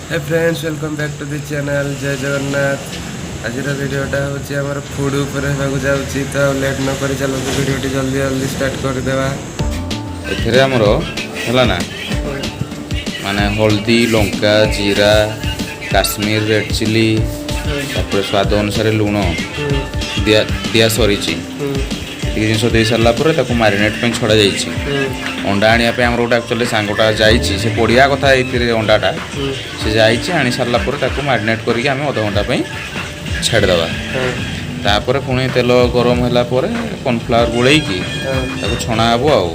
Hey friends, welcome back to the channel. ଜୟ ଜଗନ୍ନାଥ। ଆଜିର ଭିଡ଼ିଓଟା ହେଉଛି ଆମର ଫୁଡ଼୍ ଉପରେ ହେବାକୁ ଯାଉଛି। ତ ଲେଟ୍ ନ କରି ଚାଲନ୍ତୁ, ଭିଡ଼ିଓଟି ଜଲ୍ଦି ଜଲ୍ଦି ଷ୍ଟାର୍ଟ କରିଦେବା। ଏଥିରେ ଆମର ହେଲା ନା, ମାନେ ହଳଦୀ, ଲଙ୍କା, ଜିରା, କାଶ୍ମୀର ରେଡ୍ ଚିଲି, ତାପରେ ସ୍ୱାଦ ଅନୁସାରେ ଲୁଣ ଦିଆ ଦିଆ ସରିଛି। ଏତିକି ଜିନିଷ ଦେଇ ସାରିଲା ପରେ ତାକୁ ମ୍ୟାରିନେଟ୍ ପାଇଁ ଛଡ଼ା ଯାଇଛି। ଅଣ୍ଡା ଆଣିବା ପାଇଁ ଆମର ଗୋଟେ ଆକ୍ଚୁଆଲି ସାଙ୍ଗଟା ଯାଇଛି। ସେ ପଡ଼ିବା କଥା ଏଇଥିରେ ଅଣ୍ଡାଟା। ସେ ଯାଇଛି, ଆଣି ସାରିଲା ପରେ ତାକୁ ମ୍ୟାରିନେଟ୍ କରିକି ଆମେ ଅଧଘଣ୍ଟା ପାଇଁ ଛାଡ଼ିଦେବା। ତାପରେ ପୁଣି ତେଲ ଗରମ ହେଲା ପରେ କର୍ଣ୍ଣଫ୍ଲାୱାର ଗୋଳେଇକି ତାକୁ ଛଣା ହେବ। ଆଉ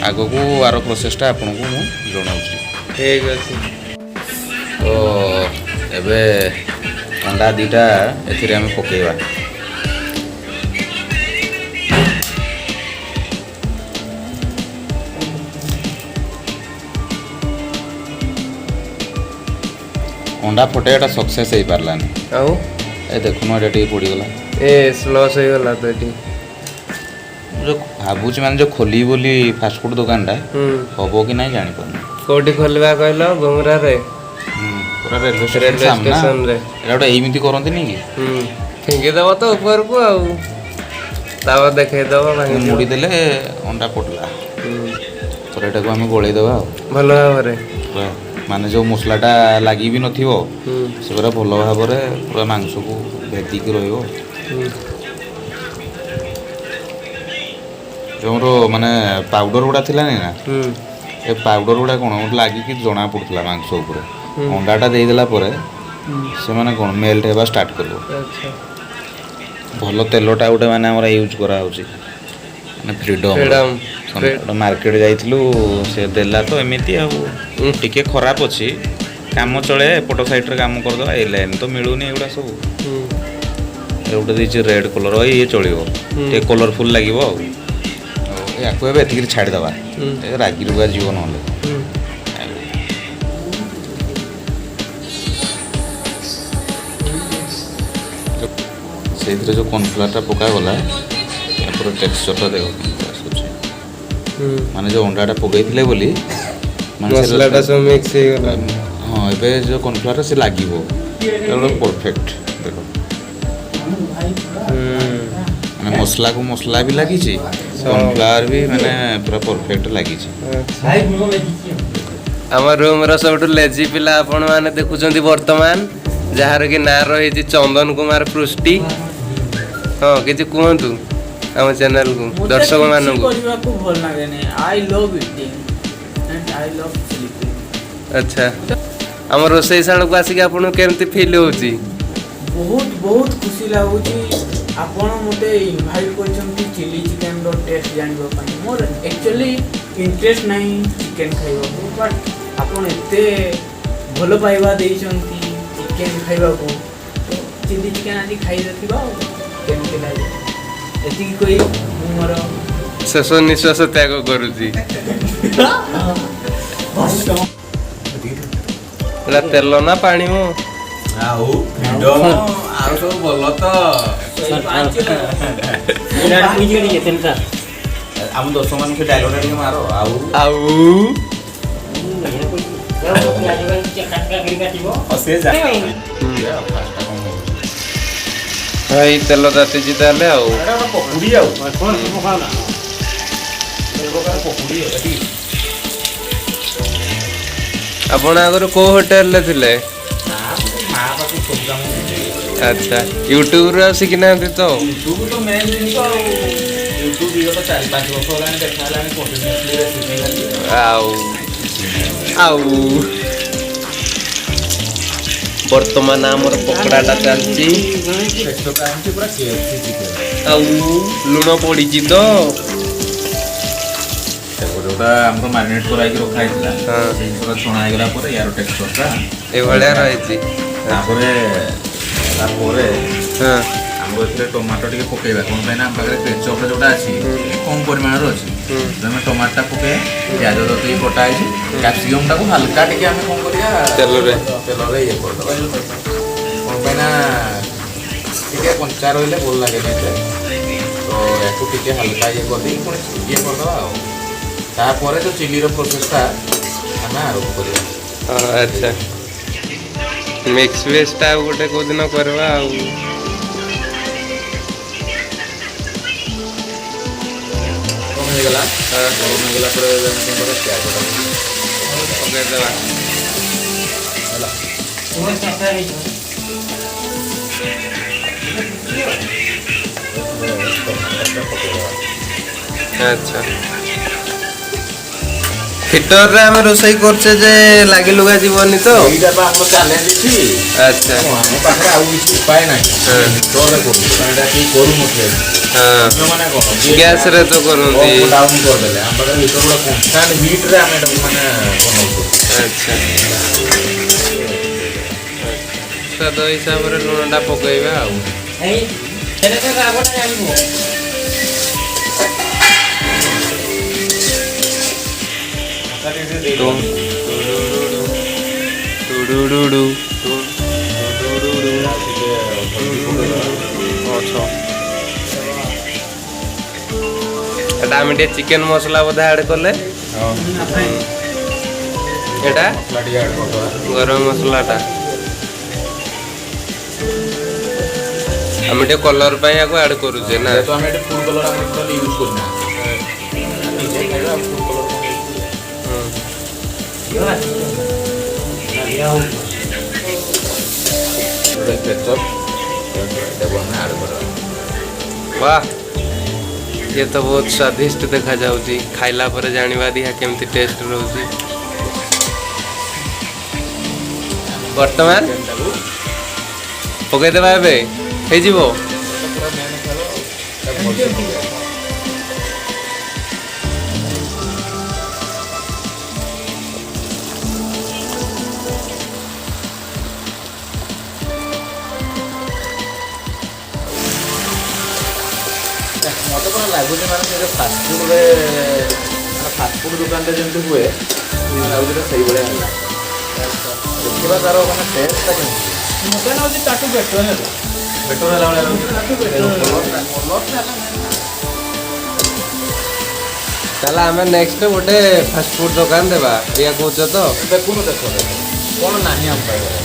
ଆଗକୁ ଆର ପ୍ରୋସେସଟା ଆପଣଙ୍କୁ ମୁଁ ଜଣାଉଛି। ଠିକ୍ ଅଛି। ତ ଏବେ ଅଣ୍ଡା 2ଟା ଏଥିରେ ଆମେ ପକେଇବା। ଅଣ୍ଡା ଫଟେଇବାଟା ସକ୍ସେସ୍ ହେଇପାରିଲାନି। ଆଉ? ଏ ଦେଖୁନୁ, ଏଇଟା ଟିକେ ପଡ଼ିଗଲା। ଏ ଲସ୍ ହେଇଗଲା ତ ଏଠି। ମୁଁ ଯୋଉ ଭାବୁଛି, ମାନେ ଯୋଉ ଖୋଲିବି ବୋଲି ଫାଷ୍ଟଫୁଡ଼ ଦୋକାନଟା, ହବ କି ନାହିଁ ଜାଣିପାରୁନି। କୋଉଠି ଖୋଲିବା କହିଲ? ଘୁମରାରେ? ପୁରା ରେଲୱେ ରେଲୱେ ଷ୍ଟେସନ ସାମ୍ନା। ଷ୍ଟେସନରେ। ଏଇଟା ଗୋଟେ ଏମିତି କରନ୍ତିନି କି? ଫିଙ୍ଗିଦେବ ତ ଉପରକୁ ଆଉ ତାପରେ ଦେଖେଇଦେବ, ଭାଙ୍ଗିଯିବ। ମୁଡ଼ି ଦେଲେ ଅଣ୍ଡା ପଡ଼ିଲା। ପରେ ଏଟାକୁ ଆମେ ଗୋଳେଇ ଦେବା ଆଉ ଭଲ ଭାବରେ। ପୁରା ମାନେ ଯେଉଁ ମସଲାଟା ଲାଗି ବି ନଥିବ, ସେ ପୁରା ଭଲ ଭାବରେ ପୁରା ମାଂସକୁ ଭେଦିକି ରହିବ। ଯେଉଁ ଆମର ମାନେ ପାଉଡ଼ର ଗୁଡ଼ା ଥିଲାନି ନା, ଏ ପାଉଡ଼ର ଗୁଡ଼ା କ'ଣ ଲାଗିକି ଜଣା ପଡ଼ୁଥିଲା ମାଂସ ଉପରେ। ଅଣ୍ଡାଟା ଦେଇଦେଲା ପରେ ସେମାନେ କ'ଣ ମେଲ୍ଟ ହେବା ଷ୍ଟାର୍ଟ କରିବ। ଭଲ ତେଲଟା ଗୋଟେ ମାନେ ଆମର ୟୁଜ୍ କରାହେଉଛି, ମାନେ ଫ୍ରିଡ଼ମ୍। ଫ୍ରିଡ଼ମ୍। ଗୋଟେ ମାର୍କେଟ ଯାଇଥିଲୁ, ସେ ଦେଲା ତ ଏମିତି ଆଉ ଟିକେ ଖରାପ ଅଛି। କାମ ଚଳେ, ଏପଟ ସାଇଡ଼ରେ କାମ କରିଦେବା। ଏ ଲାଇନ୍ ତ ମିଳୁନି ଏଗୁଡ଼ା ସବୁ। ଏ ଗୋଟେ ଦେଇଛି ରେଡ୍ କଲର୍, ଇଏ ଚଳିବ, ଟିକେ କଲରଫୁଲ୍ ଲାଗିବ। ଆଉ ୟାକୁ ଏବେ ଏତିକିରେ ଛାଡ଼ିଦେବା, ଏ ରାଗି ରୁଗା ଯିବ ନହେଲେ। ସେଇଥିରେ ଯେଉଁ କର୍ଣ୍ଣଫ୍ଲାୱାରଟା ପକାଗଲା, ତାପରେ ଟେକ୍ସଚରଟା ଦେଖ କେମିତି ଆସୁଛି। ମାନେ ଯେଉଁ ଅଣ୍ଡାଟା ପକେଇଥିଲେ ବୋଲି ମାନେ ସେ ମସଲାଟା ସବୁ ମିକ୍ସ ହେଇଗଲା। ହଁ, ଏବେ ଯେଉଁ କର୍ଣ୍ଣଫ୍ଲାୱାର ସେ ଲାଗିବ, ଏଇଟା ଗୋଟେ ପରଫେକ୍ଟ ଦେଖ। ମାନେ ମସଲାକୁ ମସଲା ବି ଲାଗିଛି, କର୍ଣ୍ଣଫ୍ଲାୱାର ବି ମାନେ ପୁରା ପରଫେକ୍ଟ ଲାଗିଛି। ଆମ ରୁମ୍ର ସବୁଠୁ ଲେଜି ପିଲା ଆପଣମାନେ ଦେଖୁଛନ୍ତି ବର୍ତ୍ତମାନ, ଯାହାର କି ନାଁ ରହିଛି ଚନ୍ଦନ କୁମାର ପୃଷ୍ଟି। ହଁ, କିଛି କୁହନ୍ତୁ ଆମ ଚ୍ୟାନେଲକୁ, ମତେ ଦର୍ଶକ କିଛି ମାନଙ୍କୁ। କରିବାକୁ ଭଲ ଲାଗେନି। I love eating and I love sleeping. ଆଚ୍ଛା, ଆମ ରୋଷେଇ ଶାଳକୁ ଆସିକି ଆପଣଙ୍କୁ କେମିତି ଫିଲ୍ ହେଉଛି? ବହୁତ ବହୁତ ଖୁସି ଲାଗୁଛି। ଆପଣ ମୋତେ ଇନଭାଇଟ୍ କରିଛନ୍ତି ଚିଲି ଚିକେନର ଟେଷ୍ଟ ଜାଣିବା ପାଇଁ। ମୋର ଆକ୍ଚୁଆଲି ଇଣ୍ଟରେଷ୍ଟ ନାହିଁ ଚିକେନ ଖାଇବାକୁ, ବଟ୍ ଆପଣ ଏତେ ଭଲ ପାଇବା ଦେଇଛନ୍ତି ଚିକେନ ଖାଇବାକୁ, ତ ଚିଲି ଚିକେନ ଆଜି ଖାଇ ଦେଖିବା ଆଉ କେମିତି ଲାଗେ। ଏତିକି କହି ମୁଁ ମୋର ଶେଷ ନିଶ୍ୱାସ ତ୍ୟାଗ କରୁଛି। ଏଟା ତେଲ ନା ପାଣି? ମୁଁ ଆଉ ଫ୍ରିଡମ୍, ଆଉ ସବୁ ଭଲ ତ? ଆମ ଦର୍ଶକମାନଙ୍କୁ ସେ ଡାଇଲଗ୍ଟା ଟିକେ ମାର ଆଉ। ଆଉ ସେ ଯା। ଭାଇ, ତେଲ ତାତିଛି ତାହେଲେ ଆଉ। ପକୁଡ଼ି ଆଉ ପକୁଡ଼ି ଏଠି। ଆପଣ ଆଗରୁ କୋଉ ହୋଟେଲରେ ଥିଲେ? ନା, ମା ପାଖକୁ ସବୁ କାମ ଶିଖି। ଆଚ୍ଛା, ୟୁଟ୍ୟୁବରୁ ଆଉ ଶିଖିନାହାନ୍ତି ତ? ୟୁଟ୍ୟୁବ ତ ମେନ୍ ଜିନିଷ। ଆଉ ୟୁଟ୍ୟୁବ ବିଗତ 4-5 ବର୍ଷ ହେଲାଣି ଦେଖା ହେଲାଣି, କଣ୍ଟିନ୍ୟୁଅସଲି ରେସିପି ଖାଲି। ଆଉ ଆଉ ବର୍ତ୍ତମାନ ଆମର ପକୋଡ଼ାଟା ଚାଲିଛି। ଟେକ୍ସଚରଟା ଆସୁଛି ପୁରା କେଏଫସି ଚିକେନ। ଆଉ ଲୁଣ ପଡ଼ିଛି ତ? ଦେଖ, ଯୋଉଟା ଆମର ମ୍ୟାରିନେଟ୍ କରାହେଇକି ରଖା ହେଇଥିଲା, ସେଇ ଜିନିଷଟା ଛଣା ହେଇଗଲା ପରେ ୟାର ଟେକ୍ସଚରଟା ଏଇଭଳିଆ ରହିଛି। ତାପରେ ଆମର ଏଥିରେ ଟମାଟୋ ଟିକେ ପକେଇବା। କ'ଣ ପାଇଁ ନା ଆମ ପାଖରେ କେଚପଟା ଯୋଉଟା ଅଛି, କମ୍ ପରିମାଣରେ ଅଛି। ତ ଆମେ ଟମାଟୋଟା ପକେଇବା, ପିଆଜ ଟିକେ କଟା ହେଇଛି, କ୍ୟାପ୍ସିକମ୍ଟାକୁ ହାଲକା ଟିକେ ଆମେ କ'ଣ କରିବା, ତେଲରେ। ତେଲରେ ଇଏ କରିଦେବା। କ'ଣ ପାଇଁ ନା ଟିକେ କଞ୍ଚା ରହିଲେ ଭଲ ଲାଗେନି ଏତେ। ତ ୟାକୁ ଟିକେ ହାଲକା ଇଏ କରିଦେଇକି ପୁଣି ଇଏ କରିଦେବା। ଆଉ ତାପରେ ଯେଉଁ ଚିଲିର ପ୍ରୋସେସଟା ଆମେ ଆରମ୍ଭ କରିବା। ହଁ, ଆଚ୍ଛା। ମିକ୍ସ ଭେଜଟା ଆଉ ଗୋଟେ କୋଉଦିନ କରିବା ଆଉ। ଗରମ ହେଇଗଲା। ଗରମ ହେଇଗଲା ପରେ ଏବେ ଆମେ କଣ କରିବା? ପିଆଜଟାକୁ ପକେଇଦେବା। ହେଲା। ଟମାଟରଟା ପକେଇଦେବା। ଆଚ୍ଛା, ହିଟରରେ ଆମେ ରୋଷେଇ କରୁଛେ ଯେ ଲାଗି ଲୁଗା ଯିବନି ତ? ଏଇଟା ବା ଆମର ଚ୍ୟାଲେଞ୍ଜ ଅଛି। ଆମ ପାଖରେ ଆଉ କିଛି ଉପାୟ ନାହିଁ। ହିଟରରେ କରୁଛୁ, କାରଣ ଏଇଟା କେହି କରୁନଥିଲେ। ଅନ୍ୟମାନେ କ'ଣ ଗ୍ୟାସରେ ତ କରନ୍ତି। ଡାଉନ୍ କରିଦେଲେ। ଆମ ପାଖରେ ହିଟର ଗୁଡ଼ା କନଷ୍ଟାଣ୍ଟ ହିଟ୍ରେ ଆମେ ଏଟାକୁ ମାନେ ବନଉଛୁ। ଆଚ୍ଛା, ସ୍ୱାଦ ହିସାବରେ ଲୁଣଟା ପକେଇବା ଆଉ। ମସଲା ଟିକେ ଟିକେ ଦେଇଦେବା। ଟୁଡୁଡୁଡୁ, ଟୁଡୁଡୁଡୁ। ଆଉ ଟିକେ ହଳଦୀ ପକେଇଦେବା। ଅଛ ଏଟା ଆମେ ଟିକେ ଚିକେନ ମସଲା ବୋଧେ ଆଡ୍ କଲେ। ହଁ। ଏଟା ମସଲା ଟିକେ ଆଡ଼୍ କରିଦେବା। ଗରମ ମସଲାଟା ଆମେ ଟିକେ କଲର ପାଇଁ ଆକୁ ଆଡ୍ କରୁଛେ ନା? ଯେହେତୁ ଆମେ ଏଠି ଫୁଡ୍ କଲର୍ ଆମେ ଟୋଟାଲି ୟୁଜ୍ କରୁନା, ନିଜେ ଖାଇବା, ଆଉ ଫୁଡ୍ କଲର୍ କ'ଣ ୟୁଜ୍ କରିବା? ଗୋଟେ କେଚପ୍, ଏଟାକୁ ଆମେ ଆଡ଼୍ କରିବା। ବାह, ଇଏ ତ ବହୁତ ସ୍ୱାଦିଷ୍ଟ ଦେଖାଯାଉଛି। ଖାଇଲା ପରେ ଜାଣିବା ଦିହା କେମିତି ଟେଷ୍ଟ ରହୁଛି। ବର୍ତ୍ତମାନ ଚିକେନଟାକୁ ପକେଇଦେବା, ଏବେ ହେଇଯିବ। ପୁରା ମେନ୍ ଖେଳ ଆଉ। ତାକୁ ଭଲସେ ପକେଇବା। ମତେ ପୁରା ଲାଗୁଛି ମାନେ ସେ ଫାଷ୍ଟଫୁଡ଼ରେ, ମାନେ ଫାଷ୍ଟଫୁଡ଼ ଦୋକାନରେ ଯେମିତି ହୁଏ, ଲାଗୁଛି ତ ସେଇଭଳିଆ ହେଲା। ଦେଖିବା ତାର ମାନେ ଟେଷ୍ଟଟା କେମିତି। ମତେ ଲାଗୁଛି ତାଠୁ ବେଟର ହେଲା। ବେଟର ହେଲା ଭଳିଆ ଲାଗୁଛି। ତାଠୁ better ହେଲା। କଲର୍ଟା ହେଲା main ନା। ତାହେଲେ ଆମେ ନେକ୍ସଟ ଗୋଟେ ଫାଷ୍ଟଫୁଡ ଦୋକାନ ଦେବା, ଏଇଆ କହୁଛ ତ? ଦେଖୁନୁ, ଦେଖ ଦେଖ, କ'ଣ ନାହିଁ ଆମ ପାଖରେ?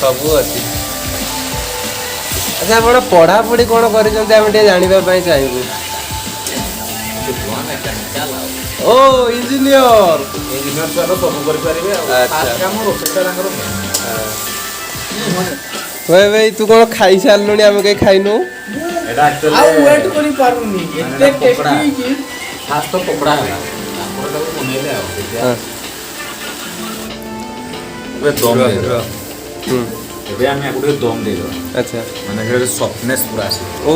ସବୁ ଅଛି। ଆଚ୍ଛା, ଆପଣ ପଢ଼ାପଢ଼ି କ'ଣ କରିଛନ୍ତି, ଆମେ ଟିକେ ଜାଣିବା ପାଇଁ ଚାହିଁବୁ। ଡିପ୍ଲୋମା ମେକାନିକାଲ ଆଉ। ଓ, ଇଞ୍ଜିନିୟର। ଇଞ୍ଜିନିୟର ଛୁଆ ତ ସବୁ କରିପାରିବେ ଆଉ। ଫାଷ୍ଟ କାମ ରୋଷେଇଟା ତାଙ୍କର main। ଭାଇ ଭାଇ, ତୁ କ'ଣ ଖାଇସାରିଲୁଣି? ଆମେ କେହି ଖାଇନୁ। ଏଇଟା ଆକ୍ଚୁଆଲି ଆଉ ୱେଟ୍ କରିପାରୁନି, ଏତେ ଟେଷ୍ଟି ହେଇଛି। ଫାଷ୍ଟ ତ ପକୋଡ଼ା ହେଲା, ତାପରେ ତାକୁ ବନେଇଲେ ଆଉ ଦେଖିବା। ଏବେ ଦମ୍ ଦେଇଦେବା। ଏବେ ଆମେ ଆକୁ ଟିକେ ଦମ୍ ଦେଇଦେବା। ମାନେ ସେଟା ସଫ୍ଟନେସ୍ ପୁରା ଆସିବ। ଓ।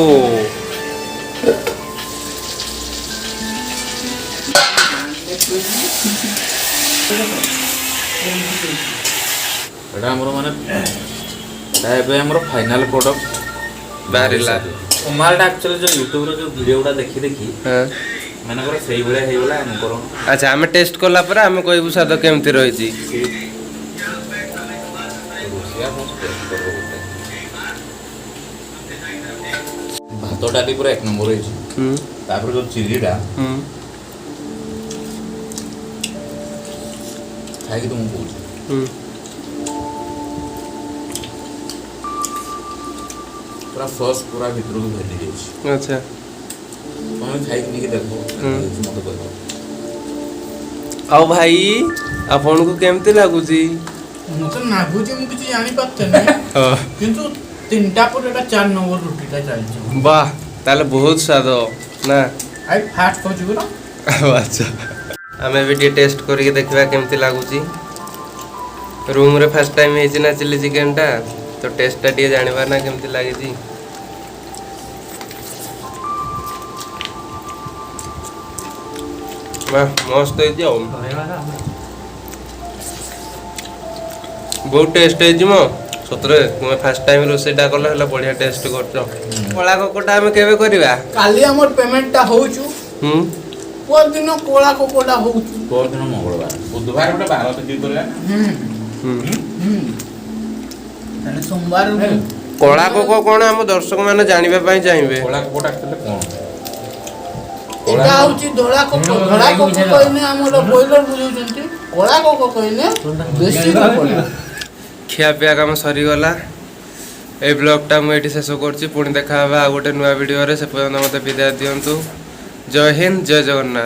ଏଇଟା ଆମର ମାନେ ଏଇଟା ଏବେ ଆମର ଫାଇନାଲ ପ୍ରଡକ୍ଟ ବାହାରିଲା। କମାଲଟା ଆକ୍ଚୁଆଲି ଯୋଉ ୟୁଟ୍ୟୁବର ଯୋଉ ଭିଡ଼ିଓ ଗୁଡ଼ା ଦେଖି ଦେଖି ମାନଙ୍କର ସେଇଭଳିଆ ହେଇଗଲା ଅନୁକରଣ। ଆଚ୍ଛା, ଆମେ ଟେଷ୍ଟ କଲା ପରେ ଆମେ କହିବୁ ସ୍ୱାଦ କେମିତି ରହିଛି। ରୋଷେଇଆ ଫାଷ୍ଟ ଟେଷ୍ଟ କରିବ ଗୋଟେ। ଭାତ ଡାଲି ପୁରା ଏକ ନମ୍ବର ହେଇଛି। ତାପରେ ଯୋଉ ଚିଲିଟା ଖାଇକି ତୁମକୁ କହୁଛି। ପୁରା ସସ୍ ପୁରା ଭିତରକୁ ଭେଦି ଯାଇଛି। ତମେ ଖାଇକି ନେଇକି ଦେଖ କେମିତି ହେଇଛି, ମତେ କହିବ। ଆଉ ଭାଇ, ଆପଣଙ୍କୁ କେମିତି ଲାଗୁଛି? ମତେ ନାଗୁଛି ମୁଁ କିଛି ଜାଣିପାରୁନି, କିନ୍ତୁ 3ଟା ପରେ ଏଟା 4 ନମ୍ବର ରୁଟିଟା ଚାଲିଛି। ବାহ, ତାହେଲେ ବହୁତ ସ୍ୱାଦ ନା? I first କହୁଛି ପୁରା। ଆଚ୍ଛା, ଆମେ ବି ଟିକେ ଟେଷ୍ଟ କରିକି ଦେଖିବା କେମିତି ଲାଗୁଛି। ରୁମ୍ରେ ଫାର୍ଷ୍ଟ ଟାଇମ୍ ହେଇଛି ନା ଚିଲି ଚିକେନଟା, ତ ଟେଷ୍ଟଟା ଟିକେ ଜାଣିବା ନା କେମିତି ଲାଗିଛି। ବାह, ମସ୍ତ ହେଇଛି ଆଉ ବହୁତ ଟେଷ୍ଟ ହେଇଛି ମ। ସତରେ ତୁମେ ଫାର୍ଷ୍ଟ ଟାଇମ୍ ରୋଷେଇଟା କଲ, ହେଲେ ବଢ଼ିଆ ଟେଷ୍ଟ କରୁଛ। କଳା କୋକଟା ଆମେ କେବେ କରିବା? କାଲି ଆମର ପେମେଣ୍ଟଟା ହଉଛୁ। ପରଦିନ କଳା କୋକଟା ହଉଛୁ। ପରଦିନ ମଙ୍ଗଳବାର, ବୁଧବାର ଗୋଟେ ବାର ଦେଖିକି କରିବା ନା? ହୁଁ ହୁଁ, ତାହେଲେ ସୋମବାର। କଳା କୋକ କ'ଣ, ଆମ ଦର୍ଶକ ମାନେ ଜାଣିବା ପାଇଁ ଚାହିଁବେ। କଳା କୋକଟା ଆକ୍ଚୁଆଲି କ'ଣ? ଏଟା ହଉଛି ଧଳା କୋକ। ଧଳା କୋକ କହିଲେ ଆମର ବଏଲର ବୁଝୁଛନ୍ତି, କଳା କୋକ କହିଲେ ଦେଶୀ କୋକଟା। ଖିଆପିଆ କାମ ସରିଗଲା। ଏଇ ବ୍ଲଗ୍ଟା ମୁଁ ଏଇଠି ଶେଷ କରୁଛି। ପୁଣି ଦେଖା ହେବା ଆଉ ଗୋଟେ ନୂଆ ଭିଡ଼ିଓରେ। ସେ ପର୍ଯ୍ୟନ୍ତ ମୋତେ ବିଦାୟ ଦିଅନ୍ତୁ। ଜୟ ହିନ୍ଦ, ଜୟ ଜଗନ୍ନାଥ।